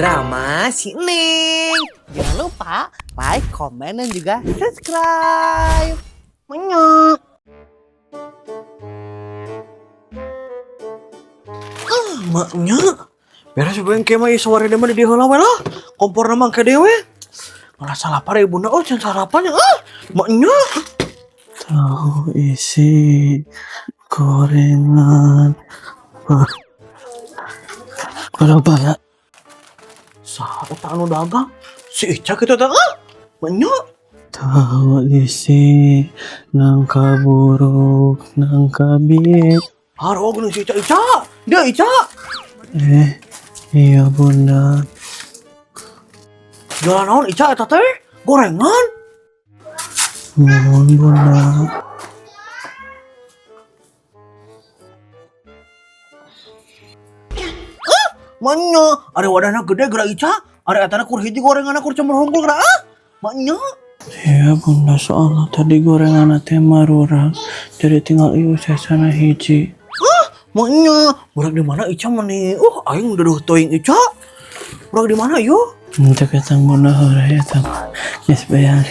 Drama si Neng. Jangan lupa like, komen, dan juga subscribe. Menyok. Ah, maknya. Beres bengke mah ieu sore mah di heula we lah. Kompor mah ke dewe. Ngerasa lapar ibuna, oh can sarapan ya. Ah, maknya. Tahu isi gorengan bala-bala. Saha eta anu dagang? Si Ica kitu teh ah. Maknya. Tahu isi nangka buruk nangka bit. Haro geuning si Ica Ica. Dia Ica. Eh, iya bunda. Jualan naon Ica eta teh? Gorengan. Mohon bunda. Maknya, ada wadahna gede geura Ica. Ada etana kur hiji gorengan kur cemur hungkul geura ah. Maknya. Iya bunda, soalnya tadi gorengan teh marurang, jadi tinggal ieu sesana hiji. Maknya, budak di mana Ica meni? Aing udah teuing Ica. Budak di mana yuk? Untuk ketang bunda heureuy eta mah geus beres.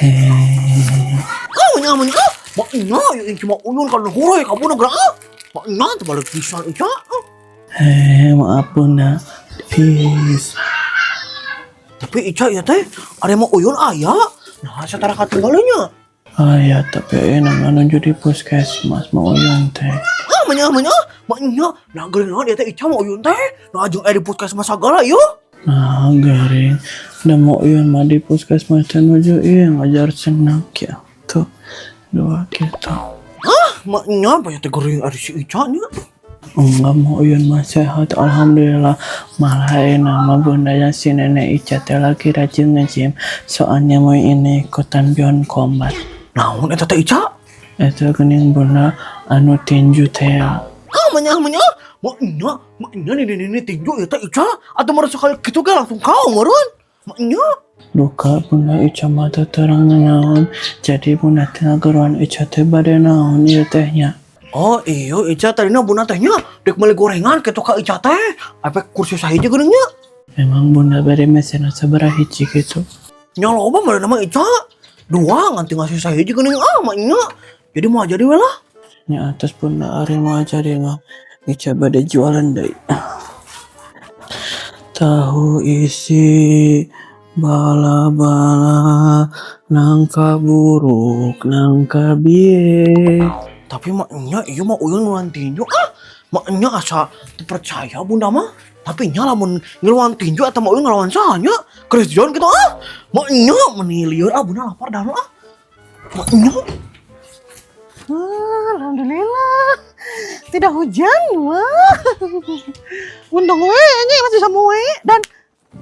Ah, maknya, maknya, ah. Maknya, ya cuma uyun kan hureuy ka budak geura ah. Maknya teu balik pisan Ica. Ah. Eh, maaf bunda. Peace. Tapi Ica ya teh, ada yang mau uyun aya. Nah, setara katinggalnya. Ah ya, tapi enak menuju di puskesmas mau uyun teh. Ah, maknya, maknya, ah. Maknya, nah geuring naon ieu teh Ica mau uyun teh. Nah, jeung aya di puskesmas sagala yeuh. Nah, garing. Udah mau uyun mah di puskesmas teh nuju iya ngajar senang ya. Tuh, dua gitu. Ah, maknya banyak teh geuring ari si Ica nya. Enggak mau uyun mah sehat, alhamdulillah. Malah enak mah bunda yang si nenek Ica teh lagi rajin nge-gym. Soalnya mau ini ikutan Beyond Combat. Naon eta teh Ica? Itu gening bunda anu tinju teh. Ah, maknya, maknya, maknya, maknya nih nih tinju ya teh Ica. Atau merasa sekali gitu ge langsung kau meureun. Maknya. Duka bunda Ica mah teu terang naon. Jadi bunda teh ngageroan Ica teh bade naon ieu teh nya. Oh iya Ica tadinya bunda tehnya dek meuli gorengan kitu ka Ica teh. Efek kursi sahiji geuning nya. Emang bunda bade mesenna sabaraha hiji gitu? Nya loba mah nama Ica. Dua nganti ngasih sahiji geuning ah maknya. Jadi mau jadi we lah. Nya atas bunda ari mau jadi mah Ica bade jualan deui. Tahu isi bala-bala nangka buruk nangka bie. Tapi maknya iya mah uyun ngelawan tinju ah. Maknya asa teu percaya bunda mah. Tapi nya lamun ngelawan tinju atau mau uyun ngelawan saha nya? Chris John gitu ah. Maknya meni lieur ah bunda lapar dah ah. Maknya. Ah, alhamdulillah tidak hujan wah. Untung we nya masih bisa moe dan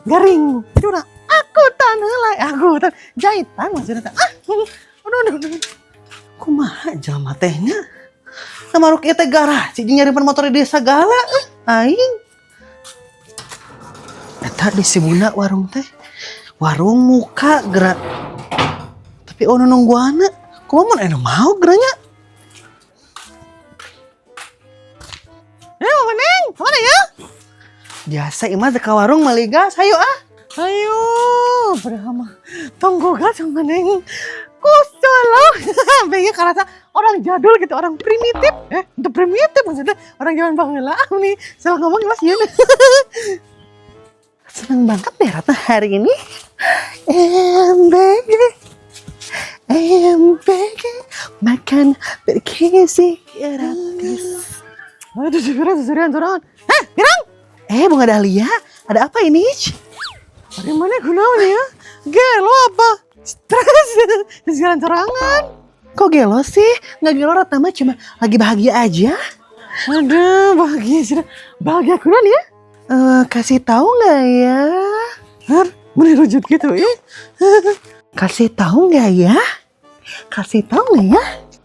garing. Curah aku heula aku tan jahitan maksudnya teh. Ah, aduh aduh aduh. Kumaha jelema teh nya? Samaruk ieu teh garasi jeung nyaripan motor di desa segala aing. Eta di si bunda warung teh. Warung muka gerak. Tapi ono nungguana. Kumaha mun anu mau geranya? Eh, Mama Neng, mana ya? Biasa imah teh ka warung meuli gas, ayo ah. Ayo, berapa? Tunggu gas sama Neng. Kusolok. Bengnya karasa orang jadul gitu, orang primitif. Eh, itu primitif maksudnya orang zaman baheula nih. Salah ngomong Mas Yun. Seneng banget deh Ratna hari ini. MBG. MBG makan bergizi gratis. Aduh, seserian, seserian, sorangan. Hah, pirang? Eh, Bunga Dahlia, ada apa ini? Dari mana gunawan ya? Gelo apa? Stres, seserian sorangan. Kok gelo sih? Nggak gelo, Ratna mah cuma lagi bahagia aja. Aduh, bahagia sih. Bahagia kurang ya? Eh, kasih tahu nggak ya? Har, menurut gitu ya? Kasih tahu nggak ya? Kasih tahu nggak ya?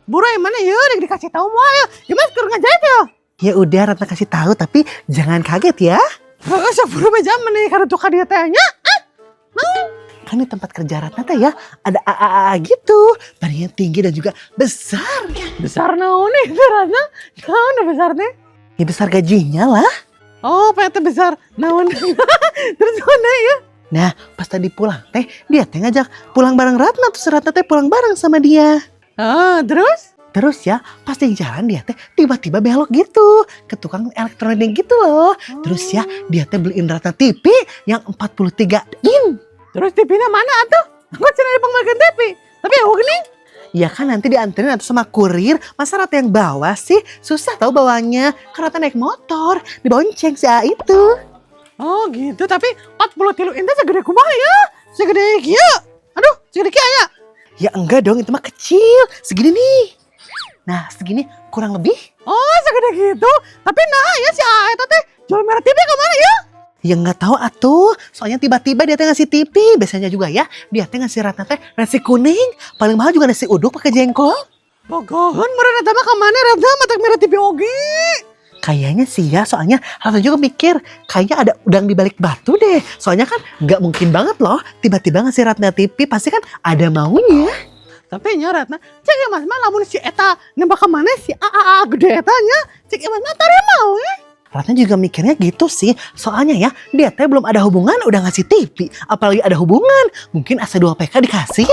Buru yang mana ya? Udah dikasih tahu mau ya? Gimana kurang ngajak ya? Ya udah Ratna kasih tahu tapi jangan kaget ya. Heeh, buru zaman nih karena tuh dia tanya. Ah, mau. Kan di tempat kerja Ratna teh ya ada AAA gitu. Badannya tinggi dan juga besar. Besar naon nih Ratna? Naon besar nih? Ya besar gajinya lah. Oh, PT besar. Naon? Terus mana ya? Nah, pas tadi pulang teh, dia teh ngajak pulang bareng Ratna, terus Ratna teh pulang bareng sama dia. Ah, terus? Terus ya, pas di jalan dia teh tiba-tiba belok gitu ke tukang elektronik gitu loh. Terus ya, dia teh beliin Ratna TV yang 43 in. Terus TV-nya mana atuh? Aku cenah dipangmakeun TV. Tapi ya geuning. Ya kan nanti dianterin atau sama kurir, masa Ratna yang bawa sih? Susah tahu bawanya. Kan Ratna naik motor, dibonceng si A itu. Oh gitu, tapi 43 in teh segede kumaha ya? Segede kieu. Aduh, segede kieu aya. Ya enggak dong, itu mah kecil. Segini nih. Nah, segini kurang lebih. Oh, segede gitu. Tapi nah ya si A eta teh jual merek TV ke mana ya? Ya nggak tahu atuh, soalnya tiba-tiba dia teh ngasih TV. Biasanya juga ya, dia teh ngasih Ratna teh nasi kuning. Paling mahal juga nasi uduk pakai jengkol. Bogoheun meureun eta mah ka mana Ratna matak merek TV oge. Kayaknya sih ya, soalnya Ratna juga mikir kayaknya ada udang di balik batu deh. Soalnya kan nggak mungkin banget loh tiba-tiba ngasih Ratna TV, pasti kan ada maunya. Tapi nya Ratna, cek Imas mah lamun si eta nembak ka mana si A A, A gede eta nya, cek Imas mah tarima we. Ratna juga mikirnya gitu sih. Soalnya ya, dia teh belum ada hubungan udah ngasih TV. Apalagi ada hubungan, mungkin asa 2 PK dikasih.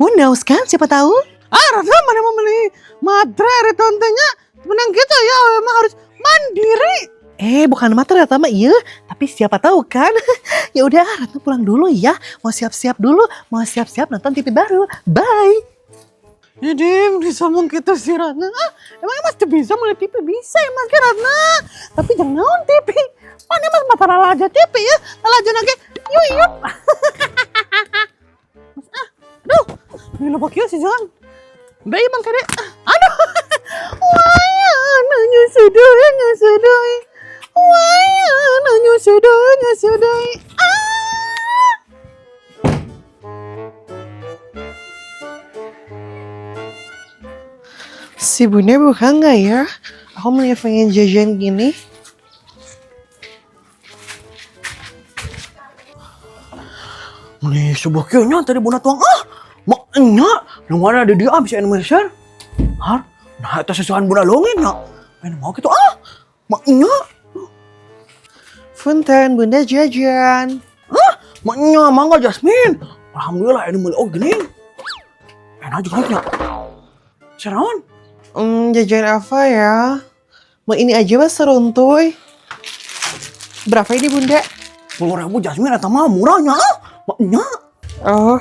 Who knows kan, siapa tahu? Ah, Ratna mana mau beli matre nya menang gitu ya, emang harus mandiri. Eh, bukan matre Ratna mah iya, tapi siapa tahu kan. Ya udah, Ratna pulang dulu ya. Mau siap-siap dulu, mau siap-siap nonton TV baru. Bye. Jadi disomong gitu sih Ratna. Ah, emang Mas tuh bisa mulai TV bisa ya Mas ke Ratna. Tapi jangan naon TV. Mana Mas mata lalajo TV ya. Lalajo lagi. Yuk yuk. Mas ah, aduh. Ini lupa kieu sih jalan. Bayi bang kade. Aduh. Wah, nyusudoi nyusudoi. Wah, nyusudoi nyusudoi. Ah. Si Bunda buka nggak ya? Aku mau pengen jajan gini. Meni subuh kieu nya tadi bunda tuang ah. Maknya nu mana ada dia bisa Indonesia. Har, nah eta sesuatu bunda longin nya. Ini mau gitu ah. Maknya, Punten, Bunda jajan. ah, maknya mangga Jasmine. Alhamdulillah ini mulai oh gini. Enak juga nya. Serawan. Jajan apa ya? Mau ini aja mas seruntuy. Berapa ini Bunda? 10.000 Jasmine eta mah murahnya ah. Maknya, Oh,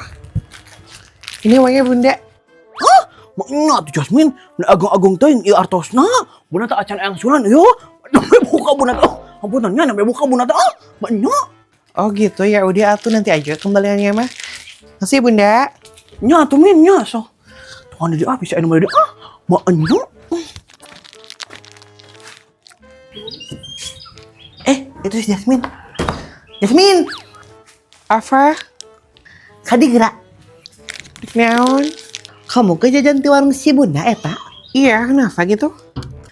ini uangnya Bunda. ah, maknya tuh Jasmine, mun agung-agung teuing ieu artosna. Bunda teh acan angsuran ieu. Nembe buka bunda teh. Oh, ampunan nya nembe buka bunda teh. Ah, maknya. Oh gitu ya, udah atuh nanti aja kembaliannya mah. Makasih Bunda. Nya tuh min nya so. Tuhan di ah bisa anu ah. Maknya. Eh, itu si Jasmine. Jasmine, Apa? kadi gerak. Naon? Kamu ke jajan di warung si Bunda eta? Iya, kenapa gitu?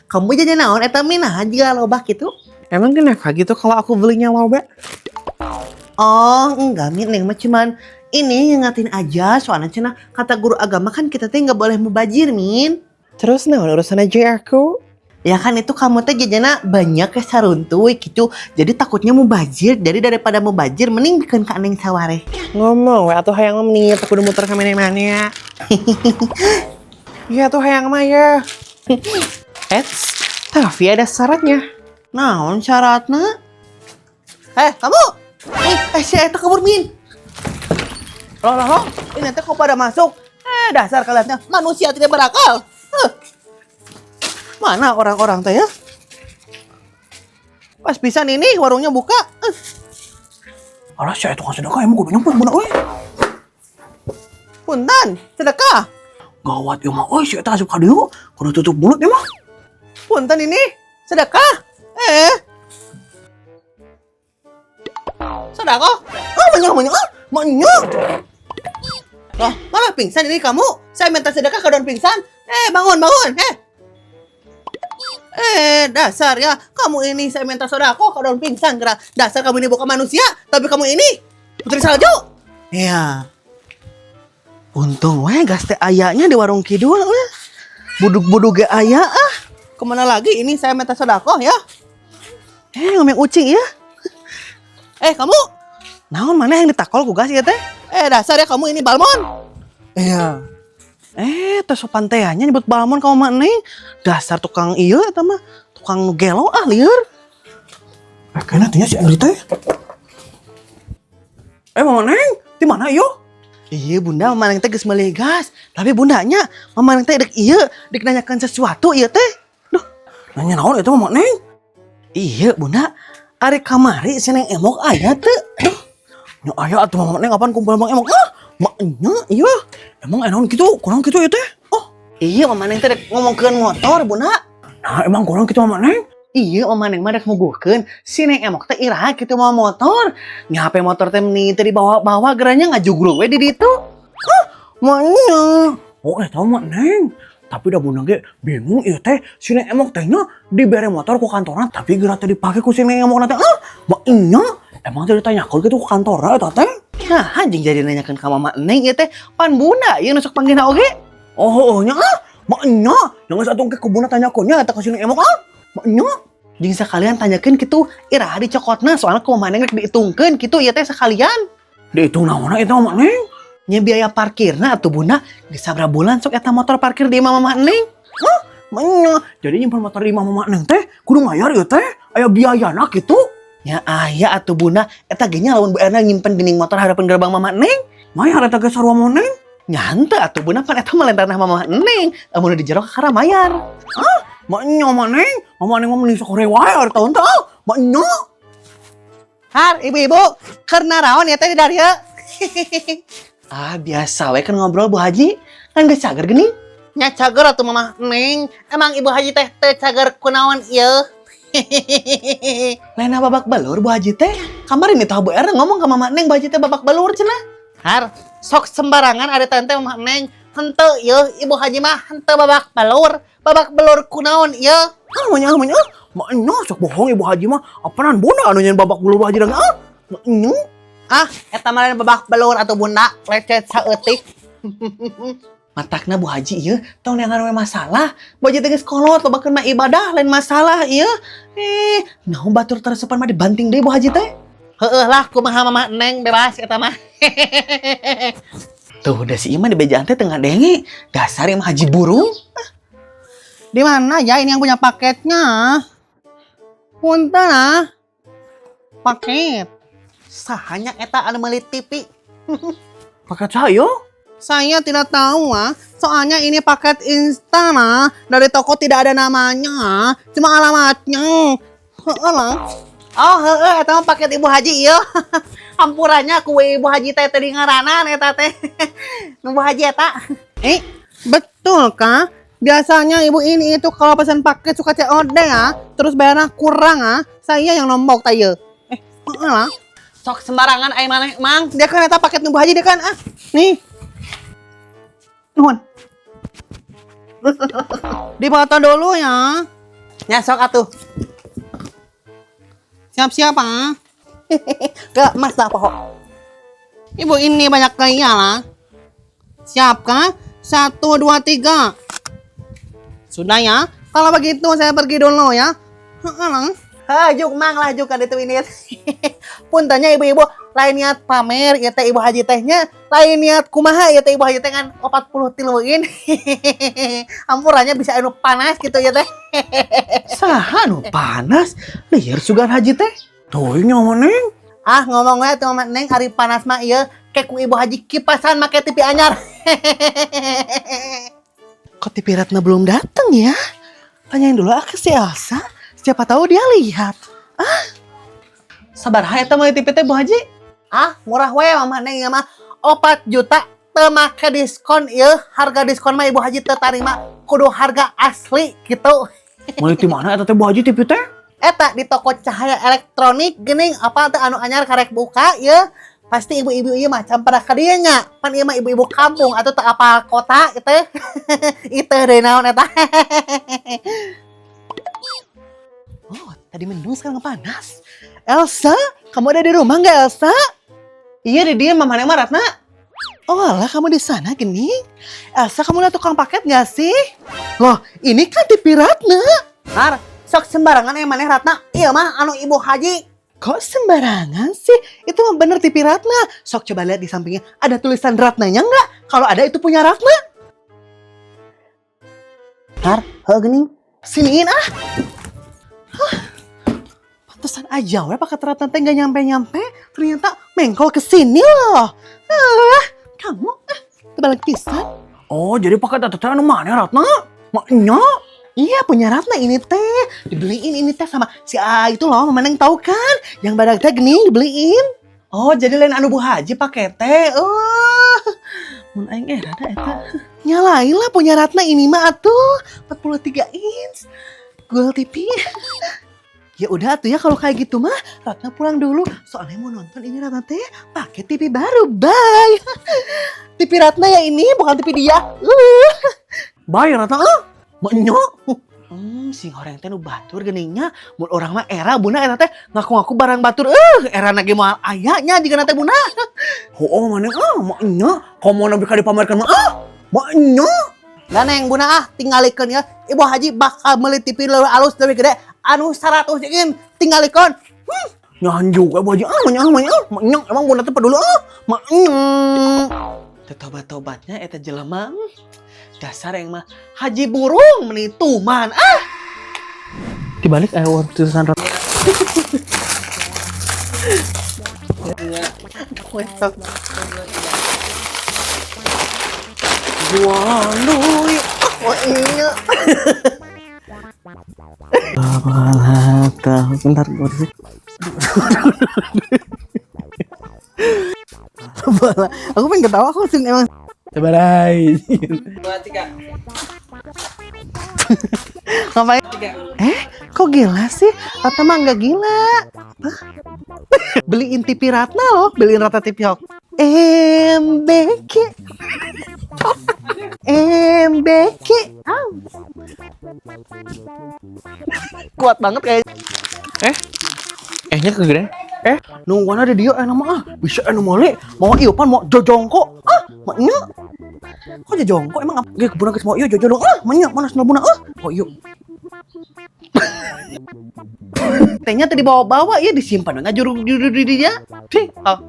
Kamu jajan naon eta minah juga loba gitu? Emang kenapa gitu kalau aku belinya loba? Oh, enggak Min, Neng mah cuman ini ngingetin aja soalnya cenah kata guru agama kan kita teh nggak boleh mubajir, Min. Terus naon urusan aja aku? Ya kan itu kamu teh jajannya banyak ke saruntuy gitu. Jadi takutnya mubajir. Jadi daripada mubajir mending bikin ka Neng sawareh. Ngomong we atuh hayang nih, aku udah muter ke mana-mana. Iya tuh hayang mah ya. Eits, tapi ada syaratnya. Naon syaratnya? Eh, kamu! Eh, si eta kabur, Min. Loh, loh, loh. Ini teh kok pada masuk? Eh, dasar kalian teh manusia tidak berakal. Huh. Mana orang-orang teh ya? Pas pisan ini warungnya buka. Eh. Alah sia tukang sedekah emang kudu nyamper bunda euy. Punten, sedekah. Gawat ieu mah euy si eta asup ka dieu kudu tutup mulut ieu mah. Punten ini sedekah. Eh. Sedekah. Ah, banyak banyak. Ah, banyak. Loh, malah pingsan ini kamu. Saya minta sedekah ke don pingsan. Eh, bangun, bangun. Eh. Eh, dasar ya. Kamu ini saya minta sodakoh ke don pingsan. Gerak. Dasar kamu ini bukan manusia, tapi kamu ini putri salju. Iya. Untung weh gas teh ayahnya di warung kidul weh. Buduk-buduk ge aya ah. Kemana lagi ini saya minta sodakoh ya. Eh, ngomong ucing ya. Eh, kamu. Naon mana yang ditakol ku gas ya teh? Eh, dasar ya kamu ini balmon. Iya. Eh, teh sopan teh nya nyebut balmon kamu mah, Neng. Dasar tukang iya eta mah. Tukang nu gelo ah, lieur. Eh, kayaknya tanya si Andri teh. Eh, Mama Neng, di mana iyo? Iya bunda, Mama Neng teh geus meuli gas. Tapi bundanya, Mama Neng teh dek iya, dek nanyakan sesuatu ieu teh. Duh, Nanya naon itu, Mama Neng? Iya bunda, ari kamari si Neng Emok aya teu? Duh, Nya aya atuh, Mama Neng, apaan kumpul Bang Emok? Ah, maknya iya. Emang naon gitu? Kurang gitu ya teh? Oh, iya Mama Neng teh dek ngomongkeun motor, bunda. Nah, emang kurang gitu, Mama Neng? Iya, Mama Neng mah dek muguhkeun si Neng Emok teh iraha kitu mawa motor. Ngape motor teh meni teh dibawa-bawa geranya ngajugruk we di ditu. Hah, maknya. Oh, eh tahu Mak Neng. Tapi dah bunda ge bingung ieu teh si Neng Emok teh nya dibere motor ku kantorna tapi geura teh dipake ku si Neng Emok teh. Ah, maknya. Emang teh ditanyakeun gitu ku kantorna eta teh? Nah, anjing jadi nanyakeun ka Mama Neng ieu teh pan bunda ieu nu sok panggilna oge. Oh, oh nya ah, maknya. Jangan satu ke kubuna tanyakeun nya eta ka si Neng Emok ah. Maknya. Jeung sekalian tanyakeun kitu iraha dicokotna, soalnya ku Mama Neng rek diitungkeun kitu ieu teh sekalian. Dihitung naonna eta, Mama Neng? Nya biaya parkirna atuh, bunda. Geus sabaraha bulan sok eta motor parkir di imah Mama Neng? Hah? Maknya. Jadi nyimpan motor di imah Mama Neng teh kudu mayar ieu teh? Aya biayana kitu? Nya aya atuh, bunda. Eta ge nya lamun Bu Erna nyimpen geuning motor hadapan gerbang Mama Neng. Mayar eta ge sarua Mama Neng? Nya henteu atuh, bunda, pan eta mah lain tanah Mama Neng. Amun di jero kakara mayar. Hah? Maknya Mama Neng? Mama Neng mah mending sok wae ari tahun teh ah. Maknya. Har, ibu-ibu, keur naraon ya teh di dieu? Ah, biasa we kan ngobrol, Bu Haji. Kan geus cager geuning. Nya cager atuh, Mama Neng. Emang Ibu Haji teh teu cager kunaon ieu? Lain babak belur Bu Haji teh. Kamari nih Bu Erna ngomong ke Mama Neng, Bu Haji teh babak belur cenah. Har, sok sembarangan ada tante Mama Neng. Henteu ieu Ibu Haji mah henteu babak belur. Babak belur kunaon ieu? Ah, maknya, maknya, ah. Maknya sok bohong Ibu Haji mah. Apaan bunda anu nyen babak belur Bu Haji dang ah. Maknya. Ah, eta mah lain babak belur atau bunda, lecet saeutik. Matakna Bu Haji ieu tong neangan we masalah. Bu Haji teh geus kolot, lobakeun mah ibadah lain masalah ieu. Eh, naon batur teresepan mah dibanting deui Bu Haji teh. Heeh lah, kumaha Mama Neng bebas eta mah. Tuh, udah si Ima di bejaan teh tengah denge. Dasar Ima Haji burung. Ah. Di mana ya ini yang punya paketnya? Punten ah. Paket. Sahanya eta anu meuli TV. Paket saya? Saya tidak tahu ah. Soalnya ini paket instan ah. Dari toko tidak ada namanya, cuma alamatnya. Heeh lah. Oh, heeh, eta mah paket Ibu Haji ieu. Hampurannya ku Ibu Haji teh tadi ngaranan eta teh. Nu Bu Haji eta. Eh, betul kah? Biasanya ibu ini itu kalau pesan paket suka COD ah, terus bayarnya kurang ah. Saya yang nombok tayo. Eh, heeh lah. Sok sembarangan ai maneh, Mang. Dia kan eta paket nu Bu Haji dia kan ah. Nih. Nuhun. Dipoto dulu ya. Ya sok atuh. Siap-siap ah. Ke Mas dah pokok. Ibu ini banyak gaya lah. Siap kah? Satu, dua, tiga. Sudah ya. Kalau begitu saya pergi dulu ya. Heeh lah. Hajuk Mang lah juk itu ini. Puntennya ibu-ibu, lain niat pamer ya teh Ibu Haji tehnya, lain niat kumaha ya teh Ibu Haji teh kan 40 tiluin. Ampurannya bisa anu panas gitu ya teh. Saha nu panas? Lieur sugan Haji teh. Tuh ini Mama Neng. Ah, ngomong we tuh Mama Neng, hari panas mah ieu kayak ku Ibu Haji kipasan make TV anyar. Kok TV Ratna belum datang ya? Tanyain dulu ah ke si Elsa. Siapa tahu dia lihat. Ah. Sabaraha eta meuli TV teh, Bu Haji? Ah, murah we Mama Neng ya mah 4 juta teu make diskon ieu, harga diskon mah Ibu Haji teu tarima, kudu harga asli gitu. Meuli di mana eta teh, Bu Haji, TV teh? Eta di toko Cahaya Elektronik geuning, apa teh anu anyar karek buka ieu. Pasti ibu-ibu ieu mah can pernah ka dieu nya. Pan ieu mah ibu-ibu kampung atau teu apal kota itu. Itu deui naon eta. Oh, tadi mendung sekarang panas. Elsa, kamu ada di rumah nggak, Elsa? Iya di dia, Mama Neng mah Ratna. Oh alah, kamu di sana gini. Elsa, kamu lihat tukang paket nggak sih? Loh, ini kan TV Ratna. Har, Sok sembarangan yang maneh, Ratna. Ieu mah anu Ibu Haji. Kok sembarangan sih? Itu mah bener TV Ratna. Sok coba lihat di sampingnya. Ada tulisan Ratnanya nggak? Kalau ada, itu punya Ratna. Har, heuh geuning. Siniin ah. Hah, pantesan aja we paket Ratna teh nggak nyampe-nyampe. Ternyata mengkol ke sini loh. Ah, kamu ah, terbalik pisan. Oh, jadi paket eta teh anu maneh, Ratna? Maknya. Iya, punya Ratna ini teh. Dibeliin ini teh sama si A itu loh, Mama Neng tahu kan? Yang badak teh gening dibeliin. Oh, jadi lain anu Bu Haji paket teh. Oh. Mun aing eh rada eta. Nyalain lah, punya Ratna ini mah atuh. 43 inch. Google TV. Ya udah tuh ya, kalau kayak gitu mah Ratna pulang dulu. Soalnya mau nonton ini Ratna teh pakai TV baru. Bye. TV Ratna ya ini, bukan TV dia. Bye, Ratna ah. Maknya. Sing horeng teh nu batur geningnya. Mun urang mah era buna eta teh ngaku-ngaku barang batur. Eh, era ge moal aya nya jiga teh, Buna. Oh, maneh ah, maknya. Komo nepi ka dipamerkeun mah ah. Maknya. Lah, Neng, Buna ah, tinggalikeun ya. Ibu Haji bakal meuli TV leuwih alus, leuwih gede anu 100 ingin, tinggalikeun. Nyahan juga Bu Haji ah, maknya maknya maknya emang Bunda teh peduli ah. Maknya. Teu tobat-tobatnya eta jelema. Dasar yang mah haji burung meni tuman ah. Dibalik aya tulisan Ratna. Aduh, Waduh. oh iya. Apalah, bentar gue sih. Aku pengen ketawa, aku langsung emang. Sebarai. Dua, tiga. Ngapain? Tiga. Eh, kok gila sih? Ratna mah nggak gila. Apa? Beliin TV Ratna loh, beliin Ratna TV Hok. MBK. MBK. Au. Kuat banget kayaknya. Eh, nya kegedean. Eh, nungguan ada dia enak mah ah. Bisa anu meuli, mau ieu pan mau jojongko. Ah, maknya. Kok jojongko emang apa? Ge kebun geus mau ieu jojong ah, maknya mana sendal Buna ah. Oh iya. Tehnya tadi bawa-bawa ya, disimpan ngajuruk juruk di dia. Sih. Oh.